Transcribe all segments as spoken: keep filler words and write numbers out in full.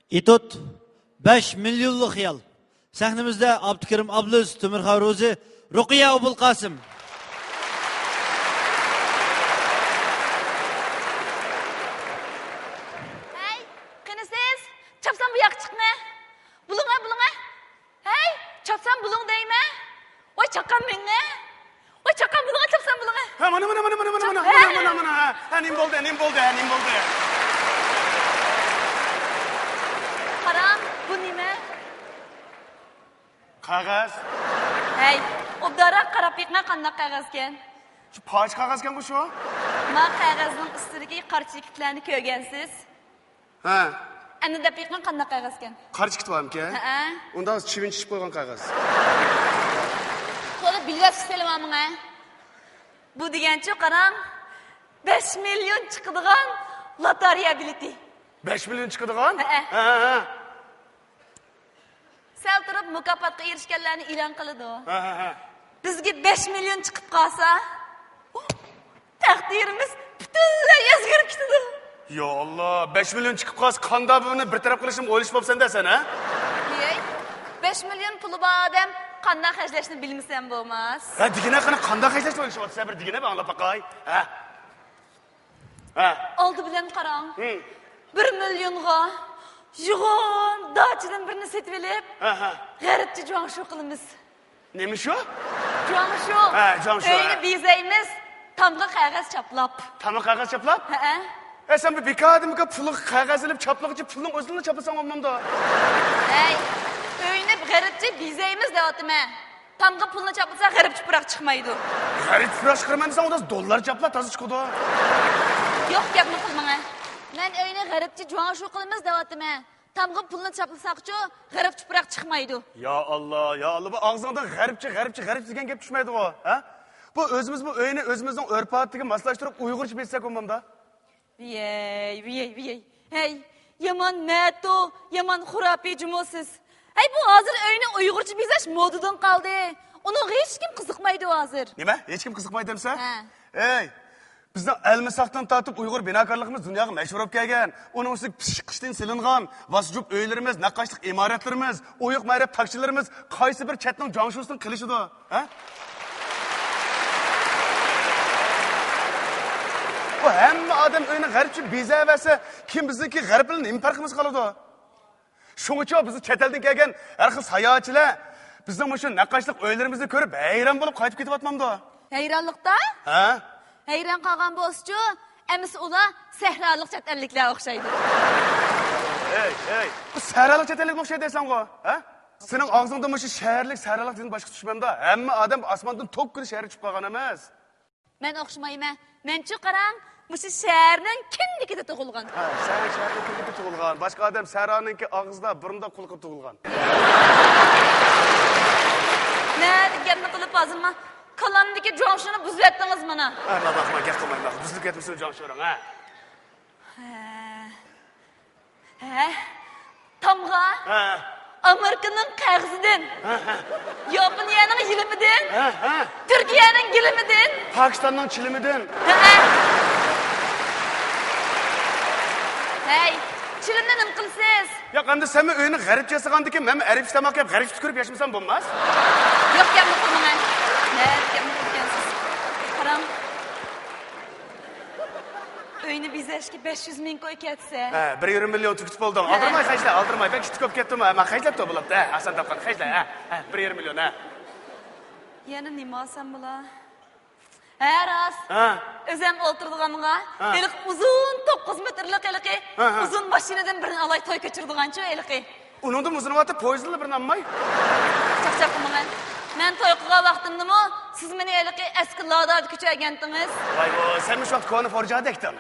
ئېتوت، بەش مىليونلۇق خىيال. سەھنىمىزدە ئابدۇكېرىم ئابلىز، تۆمۈرخان روزى، رۇقىيە ئوبۇلقاسىم. ھەي، قېنى سىز؟ چاپسان بۇ ياققا چىقىڭە. بولۇڭە، بولۇڭە. ھەي، چاپسان بولۇڭ دەيمەن. ۋاي چاققان مېڭە. ۋاي چاققان بولۇڭە، چاپسان بولۇڭە. ھە، مانا، مانا، مانا، مانا، مانا، چاپ-، مانا، ھە. مانا، مانا، مانا، ھە. ھە، نېمە بولدى، نېمە بولدى، ھە، نېمە بولدى؟ قاراڭ، بۇ نېمە؟ قەغەز. ھەي، ئوبدانراق قاراپ بېقىڭە، قانداق قەغەزكەن. شۇ پاچ قەغەزكەنغۇ شۇ. ما قەغەزنىڭ ئۈستىدىكى قارا چېكىتلەرنى كۆرگەنسىز؟ ھە. ئەمدى دەپ بېقىڭ، قانداق قەغەزكەن؟ قارا چېكىت بارمىكەن؟ ھەئە. ئۇنداق چىۋىن چىشىپ قويغان قەغەز. تولا بىلگەچكە سېلىۋالمىڭە. بۇ دېگەنچۇ، قاراڭ، بەش مىليون چىقىدىغان لاتارىيە بېلىتى. بەش مىليون چىقىدىغان؟ ھەئە. ھە، ھە، ھە. سەل تۇرۇپ مۇكاپاتقا ئېرىشكەنلەرنى ئېلان قىلىدۇ. ھە، ھە، ھە. بىزگە بەش مىليون چىقىپ قالسا، تەقدىرىمىز پۈتۈنلەي ئۆزگىرىپ كېتىدۇ. يا ئاللا، بەش مىليون چىقىپ قالسا، قانداق بۇنى بىر تەرەپ قىلىشنى ئويلىشىپ بوپسەن-دە سەن، ھە؟ ھەي، بەش مىليون پۇلى بار ئادەم قانداق خەجلەشنى بىلمىسەم بولماس. ھە، دېگىنە، قېنى قانداق خەجلەشنى ئويلىشىۋاتىسەن، بىر دېگىنە، بىر ئاڭلاپ باقاي. ھە؟ ھە. ئالدى بىلەن قاراڭ. ھىم. بىر مىليونغا يوغان داچىدىن بىرنى سېتىۋېلىپ، ھە، ھە، غەربچە جۇاڭشۇ قىلىمىز. نېمە شۇ؟ جۇاڭشۇ. ھە، جۇاڭشۇ، ئۆينى، ھە، بېزەيمىز، تامغا قەغەز چاپلاپ. تامغا قەغەز چاپلاپ؟ ھەئە. ئە، سەن بىر بىكاردىن بىكار پۇلغا قەغەز ئېلىپ چاپلىغۇچە پۇلنىڭ ئۆزىنىلا چاپلىساڭ بولمامدۇ؟ ھەي، ئۆينى غەربچە بېزەيمىز دەۋاتىمەن. تامغا پۇلنى چاپلىسا غەربچە پۇراق چىقمايدۇ. غەربچە پۇراق چىقىرىمەن دېسەڭ، ئۇدا دوللار چاپلا تازا چىقىدۇ. يوق گەپنى قىلماڭە. مەن ئۆينى غەربچە جۇاڭشۇ قىلىمىز دەۋاتىمەن. تامغا پۇلنى چاپلىساقچۇ، غەربچە پۇراق چىقمايدۇ. يا ئاللا، يا ئاللا، بۇ ئاغزىڭدىن غەربچە، غەربچە، غەربچە دېگەن گەپ چۈشمەيدىغۇ، ھە؟ بۇ ئۆزىمىز بۇ ئۆينى ئۆزىمىزنىڭ ئۆرپ-ئادىتىگە ماسلاشتۇرۇپ ئۇيغۇرچە بېزىسەك بولمامدا؟ ۋىيەي، ۋىيەي، ۋىيەي. ھەي، يامان مەتۇ، يامان خۇراپىي جۇمۇ سىز. ھەي، بۇ ھازىر ئۆينى ئۇيغۇرچە بېزەش مودىدىن قالدى. ئۇنىڭغا ھېچكىم قىزىقمايدۇ ھازىر. نېمە؟ ھېچكىم قىزىقمايدۇ دېمىسە؟ ھە. ھەي، بىزنىڭ ئەلمىساقتىن تارتىپ ئۇيغۇر بىناكارلىقىمىز دۇنياغا مەشھۇر بولۇپ كەلگەن. ئۇنىڭ ئۈستىگە پىششىق قىشتىن سېلىنغان، ۋاسجۇپ ئۆيلىرىمىز، نەققاشلىق ئىمارەتلىرىمىز، ئويۇق مەرەپ تاكچىلىرىمىز قايسى بىر چەتنىڭ جۇاڭشۇسىنىڭ قىلىشىدۇ؟ ھە؟ بۇ ھەممە ئادەم ئۆيىنى غەربچە بېزەۋەرسە، كېيىن بىزنىڭكى غەرب بىلەن نېمە پەرقىمىز قالىدۇ؟ شۇڭىچۇ بىزنى چەت ئەلدىن كەلگەن ھەر خىل ساياھەتچىلەر بىزنىڭ مۇشۇ نەققاشلىق ئۆيلىرىمىزنى كۆرۈپ ھەيران بولۇپ قايتىپ كېتىۋاتمامدۇ؟ ھەيرانلىقتا؟ ھە؟ ھەيران قالغان بولسىچۇ، ئەمىسە ئۇلار سەھرالىق چەت ئەللىكلەر ئوخشايدۇ. ھەي، ھەي، بۇ سەھرالىق چەت ئەللىككە ئوخشايدۇ دەيسەنغۇ، ھە؟ سېنىڭ ئاغزىڭدا مۇشۇ شەھەرلىك، سەھرالىق دېگەن باشقا چۈشمەمدۇ؟ ھەممە ئادەم ئاسماندىن توك كۈنى شەھەرگە چۈشۈپ قالغان ئەمەس. مەن ئوخشىمايمەن. مەنچۇ قاراڭ، مۇشۇ شەھەرنىڭ كىندىكىدە تۇغۇلغان. ھە، سەن شەھەرنىڭ كىندىكىدە تۇغۇلغان. باشقا ئادەم سەھرانىڭكى ئاغزىدا، بۇرنىدا، قۇلىقىدا تۇغۇلغان. نەدە گەپنى قىلىپ ھازىرما كالامدىكى جۇاڭشۇنى بۇزۇۋەتتىڭىز مانا. ھە، ما باقما، گەپ قىلمايما. بۇزۇلۇپ كەتمىسۇن جۇاڭشۇنىڭ، ھە. ھە. ھە؟ تامغا؟ ھە. ئامېرىكىنىڭ قەغىزىدىن. ھە، ھە. ياپونىيەنىڭ يىلىمىدىن. ھە، ھە. تۈركىيەنىڭ گىلىمىدىن. پاكىستاننىڭ چىلىمىدىن. ھە. ھەي، چىلىمنى نېمە قىلىسىز؟ ياق، ئەمدى سەنمۇ ئۆينى غەربچە ياسىغاندىكىن، مەنمۇ ئەرەبچە تاماق يەپ، غەربچە تۈكۈرۈپ ياشىمىسام بولماس؟ يوق گەپنى قىلماڭ. نەدە گەپنى قىلىدىكەنسىز؟ قاراڭ. ئۆينى بېزەشكە بەش يۈز مىڭ كوي كەتسە. ھە، بىر يېرىم مىليون تۈگىتىپ بولدۇڭ. ھە. ئالدىرىماي خەجلە، ئالدىرىماي. بەك كىچىك بولۇپ كەتتىمۇ؟ ھە، مەن خەجلەپتۇ بولۇپتۇ. ھە، ئاسان تاپقان خەجلە. ھە، ھە، بىر يېرىم مىليون، ھە. يەنە نېمە ئالسام بولا؟ ھە، راست. ھە. ئۆزۈم ئولتۇرىدىغانغا، ھە، ھېلىقى ئۇزۇن توققۇز مېتىرلىق ھېلىقى، ھە، ھە، ئۇزۇن ماشىنىدىن بىرنى ئالاي، توي كۆچۈرىدىغانچۇ ھېلىقى. ئۇنىڭدىن ئۇزۇنراق پويىزدىنلا بىرنى ئالماي؟ چاقچاق قىلمىغىن. مەن توي قىلغان ۋاقتىمدىمۇ سىز مېنى ھېلىقى ئەسكى لادادا كۆچۈرگەنتىڭىز. ۋاي بۇ، سەن مۇشۇ ۋاقىت كونا فورجادەكتىڭ.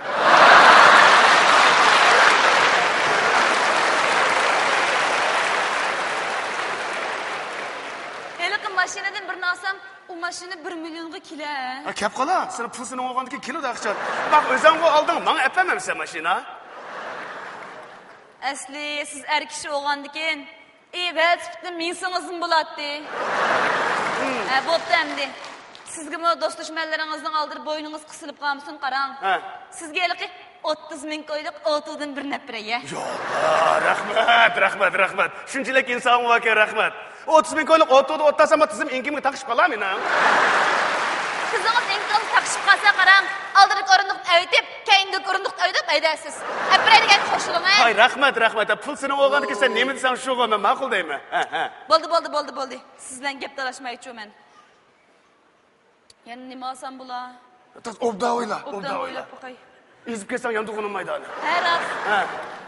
ھېلىقى ماشىنىدىن بىرنى ئالسام، ئۇ ماشىنا بىر مىليونغا كېلە. ھە، كەپ قالا. سېنىڭ پۇل سېنىڭ بولغاندىكىن كېلىدۇ ئاخشام. باق، ئۆزۈڭغۇ ئالدىڭ، ماڭا ئەپەرمەمسەن ماشىنا. ئەسلى سىز ئەر كىشى بولغاندىكىن، ئى، ۋەلىسىپىتنى مىنسىڭىزمۇ بولاتتى. ھە، بوپتۇ ئەمدى. سىزگىمۇ دوست-دۈشمەنلىرىڭىزنىڭ ئالدىدا بوينىڭىز قىسىلىپ قالمىسۇن، قاراڭ. ھە. سىزگە ھېلىقى ئوتتۇز مىڭ كويلۇق ئوتوۋدىن بىر نەپ بېرەي، يە. يا ئاللا، رەھمەت. رەھمەت، رەھمەت. شۇنچىلىك ئىنسانىڭ باركەن، رەھمەت. ئوتتۇز مىڭ كويلۇق ئوتتۇرىدا ئولتۇرسام، تىزىم ئېڭىكىمگە تاقىشىپ قالامەن. تىزىڭىز ئېڭىكىڭىزغا تاقىشىپ قالسا، قاراڭ، ئالدىدىكى ئورۇندۇقنى ئەۋېتىپ، كەينىدىكى ئورۇندۇقنى ئەۋېتىپ ھەيدەرسىز. ئەپرەي دېگەن قوشۇلۇڭ، ھە؟ ھاي، رەھمەت، رەھمەت. پۇل سېنىڭ بولغاندىكىن سەن نېمە دېسەڭ شۇغۇ، مەن ماقۇل دەيمەن. ھە، ھە. بولدى، بولدى، بولدى، بولدى. سىز بىلەن گەپ تالاشمايچۇ مەن. يەنە نېمە ئالسام بولا؟ تاز ئوبدان ئويلا، ئوبدان ئوبدان ئويلا. ئويلاپ باقاي. ئېزىپ كەتسەڭ ياندۇرغىنىم مايدانى. ھە، راست. ھە.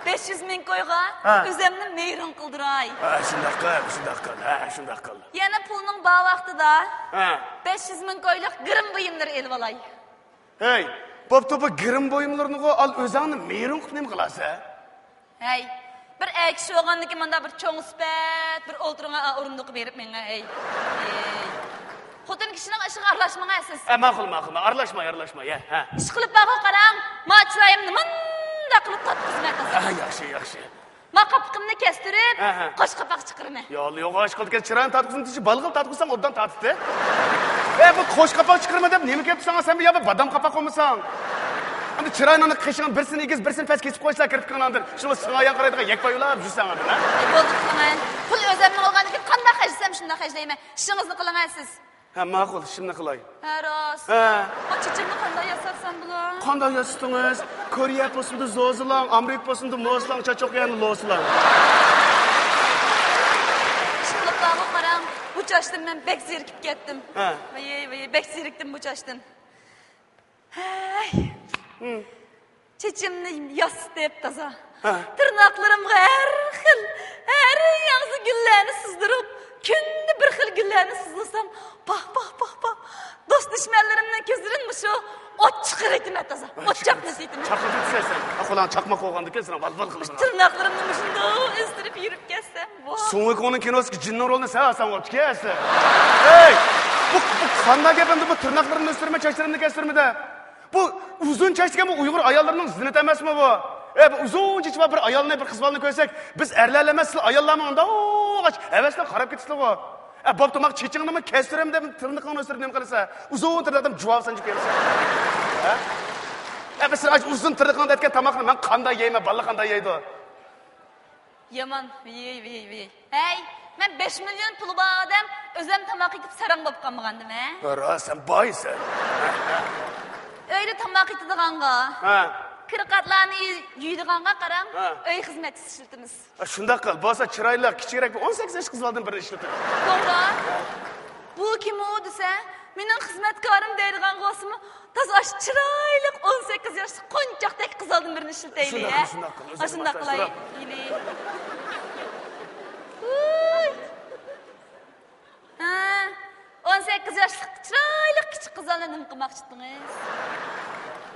بەش يۈز مىڭ كويغا ھە. ئۆزەمنى مەيرۇن قىلدۇراي. ھە، شۇنداق قىل، شۇنداق قىل، ھە، شۇنداق قىل. يەنە پۇلنىڭ بار ۋاقتىدا ھە. بەش يۈز مىڭ كويلۇق گىرىم بۇيۇملىرى ئېلىۋالاي. ھەي، بوپتۇ، بۇ گىرىم بۇيۇملىرىنىغۇ ئال، ئۆزەڭنى مەيرۇن قىلىپ نېمە قىلارسەن؟ ھەي، بىر ئەر كىشى بولغاندىكىن مانداق بىر چوڭ سۈپەت، بىر ئولتۇرغان ئورۇندۇققا بېرىپ مېڭە، ھەي. ھەي. خوتۇن كىشىنىڭ ئىشىغا ئارىلاشماڭ، ھە، سىز. ھە، ماقۇل، ماقۇل، مەن ئارىلاشماي، ئارىلاشماي، ھە، ھە. ئىشقىلىپ بارغۇ قاراڭ، ما چىرايىمنى مۇنداق قىلىپ تارتقۇزىمەن، تازا. ھە، ياخشى، ياخشى. ما قاپىقىمنى كەستۈرۈپ، ھە، ھە. قوش قاپاق چىقىرىمەن. يا، يوغان ئىش قىلىدىكەن، چىراينى تارتقۇزۇم دېسە، بالغىل تارتقۇزساڭ ئوبدان تارتتى. ئە، بۇ قوش قاپاق چىقىرىمەن دەپ نېمە كەپتۇ ساڭا، سەن بۇ يا بىر بادام قاپاق بولمىساڭ. ئەمدى چىراينى، قېشىڭنى بىرسىنى ئېگىز، بىرسىنى پەس كېسىپ قويسىلا كىرپىكىڭنى ئاندىن. شۇڭا ساڭا يان قارايدىغان يەكپاي ئۇلاپ يۈرسەڭ ئاندىن، ھە؟ ئە، بولدى، قىلىڭ. پۇل ئۆزەمنىڭ بولغاندىكىن قانداق خەجلىسەم شۇنداق خەجلەيمەن. ئىشىڭىزنى قىلىڭ، ھە، سىز. ھە، ماقۇل، ئىشىمنى قىلاي. ھە، راست. ھە. ما چېچىمنى قانداق ياساتسام بولا؟ قانداق ياسىتىڭىز؟ كورېيە بولسىمۇ زوزىلاڭ، ئامېرىكا بولسىمۇ موسىلاڭ، چاچ ئوكيانى لوسىلاڭ. ئىشقىلىپ بارغۇ قاراڭ، بۇ چاچتىن مەن بەك زېرىكىپ كەتتىم. ھە. ۋاي، ۋاي، بەك زېرىكتىم بۇ چاچتىن. ھەي. ھىم. چېچىمنى ياسىتىپ تازا. ھە. تىرناقلىرىمغا ھەر خىل، ھەر ياڭزا گۈللەرنى سىزدۇرۇپ، كۈندە بىر خىل گۈللەرنى سىزدۇرسام، پاھ، پاھ، پاھ، پاھ. دوست-دۈشمەنلىرىمنىڭ كۆزلىرىدىن مۇشۇ ئوت چىقىرىۋېتىمەن تازا. ئوت چاقنىتىۋېتىمەن. چاقنىتىپ چۈشەرسەن. ھە، قولۇڭ چاقماق بولغاندىكىن سېنىڭ ۋال-ۋال قىلىدىغان. تىرناقلىرىمنى مۇشۇنداق ئۆستۈرۈپ يۈرۈپ كەتسەم، ۋاھ. سۇڭ ۋۇكۇڭنىڭ كىنوسىدىكى جىننىڭ رولىنى سەن ئالساڭ بوپتىكەن ئەسلى. ھەي! بۇ، بۇ قانداق گەپ ئەمدى، بۇ تىرناقلىرىمنى ئۆستۈرىمەن، چاچلىرىمنى كەستۈرىمەن دەپ؟ بۇ ئۇزۇن چاچ دېگەن بۇ ئۇيغۇر ئاياللىرىنىڭ زىننىتى ئەمەسمۇ بۇ؟ ئە، بۇ ئۇزۇن چېچى بار بىر ئايالنى، بىر قىز بالىنى كۆرسەك، بىز ئەرلەرلا ئەمەس، سىلەر ئاياللارمۇ ئۇنداق ھەۋەس بىلەن قاراپ كېتىسىلىغۇ. ئە، بوپتۇ، ماڭا چېچىڭنىمۇ كەستۈرەم دەپ تىرنىقىڭنى ئۆستۈرۈپ نېمە قىلىسەن؟ ئۇزۇن تىرناقتىن جۇۋاۋ سانجىپ كەلسەن. ھە؟ ئە، بىز سىلەر ئۇزۇن تىرنىقىڭ ئەتكەن تاماقنى مەن قانداق يەيمەن، بالىلار قانداق يەيدۇ؟ يامان، ۋىي، ۋىي، ۋىي. ھەي، مەن بەش مىليون پۇلى بار ئادەم، ئۆزۈم تاماق ئېتىپ ساراڭ بولۇپ قالمىغانىدىم، ھە؟ راست، سەن بايسەن. ئۆيدە تاماق ئېتىدىغانغا، ھە. كىرقاتلارنى يۇيىدىغانغا قاراڭ، ھە. ئۆي خىزمەتچىسى ئىشلىتىمىز. ھە، شۇنداق قىل. بولسا چىرايلىق، كىچىكرەك بىر ئون سەككىز ياش قىز بالىدىن بىرنى ئىشلىتىڭ. توغرا. بۇ كىم ئۇ دېسە، مېنىڭ خىزمەتكارىم دەيدىغان بولسىمۇ، تازا ئاشۇ چىرايلىق ئون سەككىز ياشلىق قونچاقتەك قىز بالىدىن بىرنى ئىشلىتەيلى، ھە؟ شۇنداق قىل، شۇنداق قىل. ئاشۇنداق قىلاي. ھە، ئون سەككىز ياشلىق چىرايلىق كىچىك قىزلارنى نېمە قىلماقچىدىڭىز؟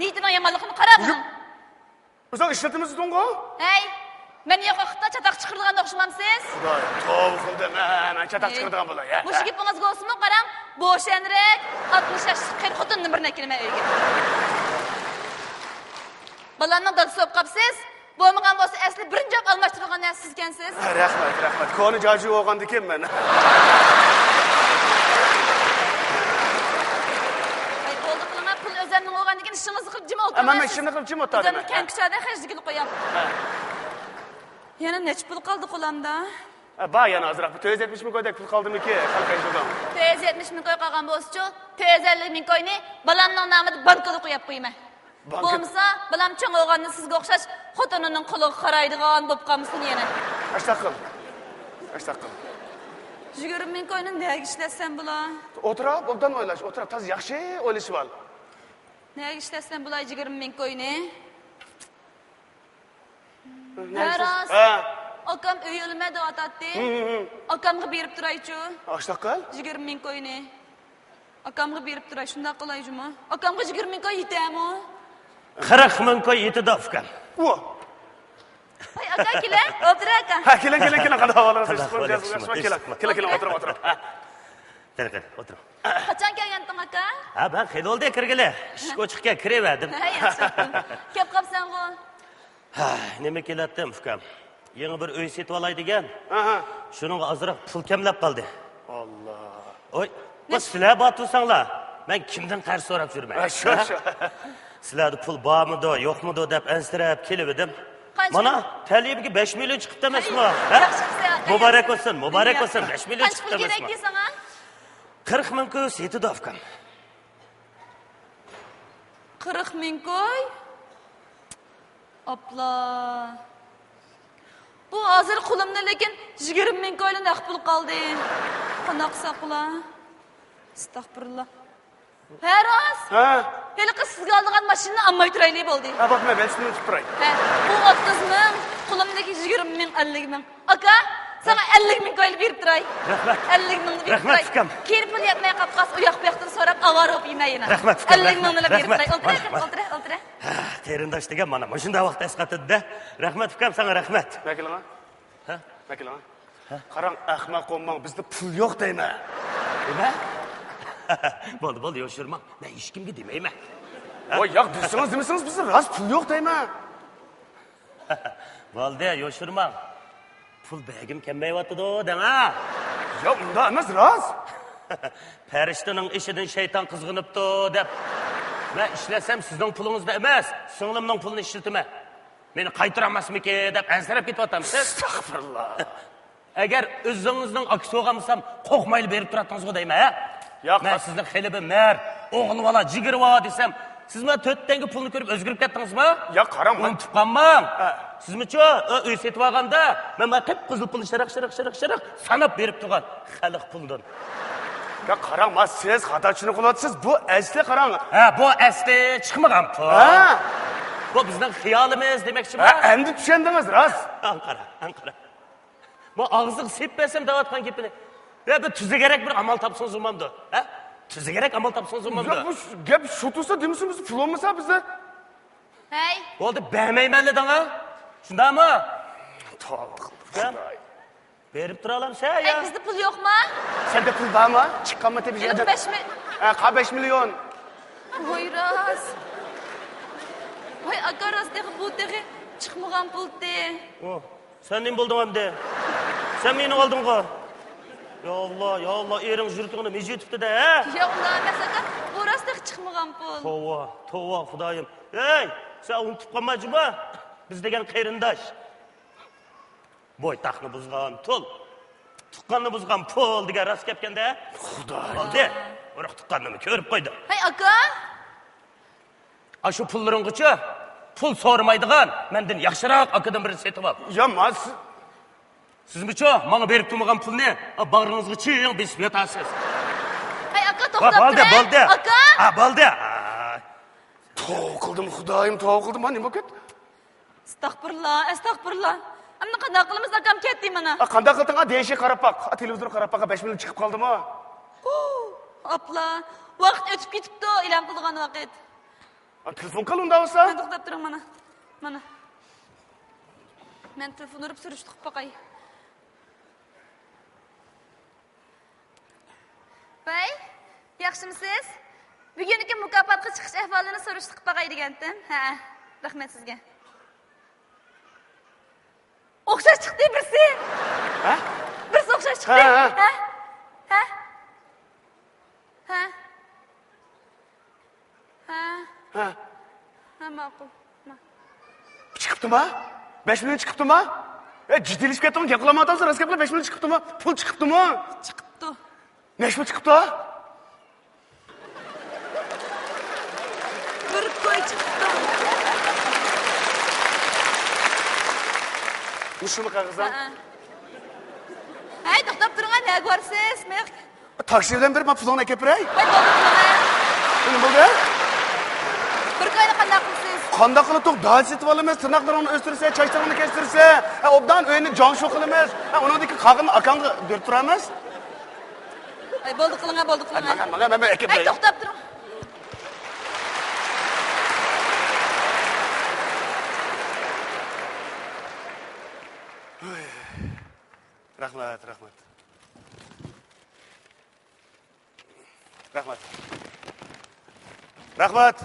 نىيىتىنىڭ يامانلىقىنى قارا بۇنىڭ. ئۆزۈڭ ئىشلىتىمىز دېدىڭغۇ؟ ھەي، مەن ياقاقلىقتا چاتاق چىقىرىدىغانغا ئوخشىمامسىز؟ خۇداي، توۋا قىلدىم، ھە، مەن چاتاق چىقىرىدىغان بولاي، ھە. مۇشۇ گېپىڭىزگە بولسىمۇ قاراڭ، بوشەنرەك، ئاتمىش ياشلىق قېرى خوتۇننى بىرنى ئەكىرىمەن ئۆيگە. بالامنىڭ دادىسى بولۇپ قاپسىز، بولمىغان بولسا ئەسلى بىرىنچى بولۇپ ئالماشتۇرغان نەرسە سىزكەنسىز. ھە، رەھمەت، رەھمەت. كونا جاجۇ بولغاندىكىن مەن. ھەي، بولدى قىلىڭا، پۇل ئۆزەمنىڭ بولغاندىكىن ئىشىڭىزنى قىلىپ جىم ئولتۇرۇڭ. مەن، مەن ئىشىمنى قىلىپ جىم ئولتۇرىمەن. ئۆزەمنى كەڭ كۇچادا خەجلىگىلى قوياي. ھە. يەنە نەچچە پۇل قالدى قولامدا؟ ھە، بار يەنە ئازراق. بىر تۆت يۈز يەتمىش مىڭ كويدەك پۇل قالدىمىكى؟ قالاي خەجلىدىڭ. تۆت يۈز يەتمىش مىڭ كوي قالغان بولسىچۇ، تۆت يۈز ئەللىك مىڭ كوينى بالامنىڭ نامىدا بانكىغا قويۇپ قويىمەن. بانكا. بولمىسا، بالام چوڭ بولغاندا سىزگە ئوخشاش خوتۇنىنىڭ قولىغا قارايدىغان بولۇپ قالمىسۇن يەنە. ئاشتاق قىل. ئاشتاق قىل. يىگىرمە مىڭ كوينى نەگە ئىشلەتسەم بولا؟ ئولتۇراپ، ئوبدان ئويلاش، ئولتۇراپ، تازا ياخشى ئويلىشىۋال. نەگە ئىشلەتسەم بولا يىگىرمە مىڭ كوينى؟ ھە، راست. ھە. ئاكام ئۆي ئالىمەن دەۋاتاتتى. ھىم، ھىم، ھىم. ئاكامغا بېرىپ تۇرايچۇ. ئاشتاق قىل. يىگىرمە مىڭ كوينى. ئاكامغا بېرىپ تۇراي، شۇنداق قىلاي جۇمۇ. ئاكامغا يىگىرمە مىڭ كوي يېتەرمۇ؟ قىرىق مىڭ كوي يېتىدۇ، ئۇكام. ۋا. ھاي، ئاكا، كېلە. ئولتۇر، ئاكا. ھە، كېلىڭ، كېلىڭ، كېلىڭ. قانداق ئەھۋالىڭىز؟ قانداق ئەھۋالىڭىز؟ ياخشىمۇ؟ ياخشىمۇ؟ كېلىڭ، كېلىڭ، كېلىڭ، ئولتۇرۇڭ، ئولتۇرۇڭ. ھە. كېلىڭ، كېلىڭ، ئولتۇرۇڭ. قاچان كەلگەنتىڭ، ئاكا؟ ھە، مەن خېلى بولدى كىرگىلى. ئىشىك ئوچۇقكەن، كىرىۋەردىم. ھە، ياخشى. كەپ قاپسەنغۇ؟ ھە، نېمە كېلەتتىم، ئۇكام؟ يېڭى بىر ئۆي سېتىۋالاي دېگەن. ئاھا. شۇنىڭغا ئازراق پۇل كەملەپ قالدى. ئاللا. ۋوي، بۇ سىلەر بار تۇرساڭلار، مەن كىمدىن قەرز سوراپ يۈرىمەن؟ ھە، شۇ، ھە؟ شۇ. سىلەردە پۇل بارمىدۇ، يوقمىدۇ دەپ ئەنسىرەپ كېلىۋىدىم. قانچە مانا، پۇل؟ تەلىيىگە بەش مىليون چىقىپتۇ ئەمەسمۇ؟ ھە؟ ياخشى، ياخشى. مۇبارەك بولسۇن، مۇبارەك بولسۇن. بەش مىليون چىقىپتۇ ئەمەسمۇ؟ قانچە پۇل كېرەك ساڭا؟ قىرىق مىڭ كوي سېتىدۇ، ئاكام. قىرىق مىڭ كوي؟ ئاپلا. بۇ ھازىر قولۇمدا لېكىن يىگىرمە مىڭ كويلا نەق پۇل قالدى. قانداق قىلساق بولا؟ ئەستەغپۇرۇللا. ھە، راست. ھە. ھېلىقى سىزگە ئالىدىغان ماشىنىنى ئالماي تۇرايلى بولدى. ھە، بولدى، مەن بەلگىسىنى ئۇنتۇپ تۇراي. ھە، بۇ ئوتتۇز مىڭ، قولۇمدىكى يىگىرمە مىڭ، ئەللىك مىڭ. ئاكا، ساڭا ئەللىك مىڭ كويلا بېرىپ تۇراي. رەھمەت. ئەللىك مىڭنى بېرىپ رەھمەت، تۇراي. ئۇكام. كېيىن پۇل يەتمەي قاپ قالسا، ئۇ ياق بۇ ياقتىن سوراپ، ئاۋارە بولۇپ يېنە يېنە. رەھمەت، ئۇكام، ئەللىك مىڭنى رەھمەت، بېرىپ تۇراي. رەھمەت. ئولتۇرە، مانا، مانا. ئولتۇرە، ئولتۇرە. ھە، قېرىنداش دېگەن مانا مۇشۇنداق ۋاقىتتا ئەسقاتىدۇ-دە. رەھمەت، ئۇكام، ساڭا رەھمەت. مەكىلىڭا. ھە؟ مەكىلىڭا. ھە؟ قاراڭ، ئەخمەق بولماڭ، بىزدە پۇل يوق دەيمەن. نېمە؟ بولدى، بولدى، يوشۇرماڭ. مەن ھېچكىمگە دېمەيمەن. ۋاي، ياق، دېسىڭىز دېمىسىڭىز، بىزدە راست پۇل يوق دەيمەن. بولدى، يوشۇرماڭ. پۇل بەرگۈم كەلمەيۋاتىدۇ دەڭ، ھە؟ ياق، ئۇنداق ئەمەس، راست. پەرىشتىنىڭ ئىشىدىن شەيتان قىزغىنىپتۇ دەپ، مەن ئىشلەتسەم سىزنىڭ پۇلىڭىزنى ئەمەس، سىڭلىمنىڭ پۇلىنى ئىشلىتىمەن. مېنى قايتۇرالماسمىكىن دەپ ئەنسىرەپ كېتىۋاتامسىز؟ ئەستەغپۇرۇللا. ئەگەر ئۆزىڭىزنىڭ ئاكىسى بولغان بولسام، قورقمايلا بېرىپ تۇراتتىڭىزغۇ دەيمەن، ھە؟ ياق، مەن سىزنى خېلى بىر مەرد، ئوغۇل بالا، جىگىرى بار دېسەم، سىز مانا تۆت تەڭگە پۇلنى كۆرۈپ ئۆزگىرىپ كەتتىڭىزمۇ؟ ياق، قاراڭ، مەن ئۇنتۇپ قالماڭ. ھە. سىزمۇچۇ، ئۆ-، ئۆي سېتىۋالغاندا، مەن مانا قىپقىزىل پۇلنى شىرىق، شىرىق، شىرىق، شىرىق ساناپ بېرىپ تۇرغان خەلق پۇلىدىن. ياق، قاراڭ، مانا سىز خاتا چۈشىنىپ قالىۋاتىسىز. بۇ ئەسلى، قاراڭ. ھە، بۇ ئەسلى چىقمىغان پۇل. ھە. بۇ بىزنىڭ خىيالىمىز دېمەكچىمەن. ھە، ئەمدى چۈشەندىڭىز، راست. ئەڭ قارا، ئەڭ قارا. بۇ ئاغزىغا سېلىپ بەرسەم دەۋاتقان گېپىنى. يا، بىر تۈزۈگەرەك بىر ئامال تاپسىڭىز بولمامدۇ؟ ھە؟ تۈزۈگەرەك ئامال تاپسىڭىز بولمامدۇ؟ يا، بۇ ش-، گەپ شۇ تۇرسا دېمىسۇن، بىزدە پۇل بولمىسا بىزدە. ھەي. بولدى، بەرمەيمەنلا دەڭا. شۇنداقمۇ؟ توۋا قىلدىم، يا. خۇداي. بېرىپ تۇرالامسەن، ھەي، يا؟ بىزدە پۇل يوقما؟ سەندە پۇل بارمۇ؟ چىققانمۇ تېپىش يەردىن؟ بەش مىل-، ھە، قا بەش مىليون. ۋاي راست. ۋاي ئاكا، راست تېخى بۇ تېخى چىقمىغان پۇلتى. ئۇ. سەن نېمە بولدۇڭ ئەمدى؟ سەن مېنى ئالدىڭغۇ؟ يا ئاللا، يا ئاللا، ئېرىڭ يۈرىكىڭنى مىجىۋېتىپتۇ-دە، ھە؟ يا ئۇنداق ئەمەس ئاكا، بۇ راست تېخى چىقمىغان پۇل. توۋا، توۋا، خۇدايىم. ھەي، سەن ئۇنتۇپ قالما جۇما. بىز دېگەن قېرىنداش. بويتاقنى بۇزغان تۇل، تۇغقاننى بۇزغان پۇل دېگەن راست گەپكەن-دە. خۇدايىم. بولدى، ئۇرۇق تۇغقاننىمۇ كۆرۈپ قويدۇم. ھەي ئاكا! ئاشۇ پۇللىرىڭغىچۇ پۇل سورىمايدىغان، مەندىن ياخشىراق ئاكىدىن بىرنى سېتىۋال. يا، ما، سىز سىزمۇچۇ ماڭا بېرىپ تۇرمىغان پۇلنى باغرىڭىزغا چىڭ بېسىپ ياتارسىز. ھەي ئاكا، توختاپ تۇرە. بولدى، بولدى. ئاكا! ھە، بولدى. توۋا قىلدىم، خۇدايىم، توۋا قىلدىم. ھە، نېمە بولۇپ كەتتى؟ ئەستەغپۇرۇللا، ئەستەغپۇرۇللا. ئەمدى قانداق قىلىمىز؟ ئاكام كەتتى مانا. ھە، قانداق قىلدىڭ؟ ھە، دېيىشى قاراپ باق. ھە، تېلېۋىزورغا قاراپ باق. ھە، بەش مىليون چىقىپ قالدىمۇ؟ ھۇ، ئاپلا. ۋاقىت ئۆتۈپ كېتىپتۇ، ئېلان قىلىدىغان ۋاقىت. ھە، تېلېفون قىل ئۇنداق بولسا. مەن توختاپ تۇرۇڭ مانا. مانا. مەن تېلېفون ئۇرۇپ سۈرۈشتە قىلىپ باقاي. ۋەي، ياخشىمۇسىز؟ بۈگۈنكى مۇكاپاتقا چىقىش ئەھۋالىنى سۈرۈشتە قىلىپ باقاي دېگەنتىم. ھە، رەھمەت سىزگە. ئوخشاش چىقتى بىرسى. ھە؟ بىرسى ئوخشاش چىقتى. ھە، ھە. ھە؟ ھە؟ ھە؟ ھە. ھە. ھە، ماقۇل. ما. چىقىپتۇما؟ بەش مىليون چىقىپتۇما؟ ئە، جىددىيلىشىپ كەتتىڭمۇ؟ گەپ قىلالمايۋاتامسەن، راست گەپ قىل، بەش مىليون چىقىپتۇما؟ پۇل چىقىپتۇما؟ چىقىپتۇ. نەچچە پۇل چىقىپتۇ؟ بىر كوي چىقىپتۇ. مۇشۇمۇ قەغىزىڭ؟ ھە. ھەي، توختاپ تۇرۇڭ، نەگە بارسىز؟ مەن تاكسى بىلەن بېرىپ، مانا پۇلۇڭنى ئەكەپ بېرەي. ۋاي، بولدى، بولدى. نېمە بولدى؟ بىر كوينى قانداق قىلىسىز؟ قانداق قىلىپ، داچا سېتىۋالىمىز، تىرناقلىرىڭنى ئۆستۈرىسەن، چاچلىرىڭنى كەستۈرىسەن. ھە، ئوبدان ئۆينى جاڭشۇ قىلىمىز. ھە، ئۇنىڭدىن كېيىن قالغىنىنى ئاكاڭغا بېرىپ تۇرىمىز. ۋاي، بولدى قىلىڭ، بولدى قىلىڭ. ماڭا، ماڭا، ماڭا، ماڭا ئەكەپ ۋاي، بېرەي. توختاپ تۇرۇڭ. رەھمەت، رەھمەت. رەھمەت. رەھمەت.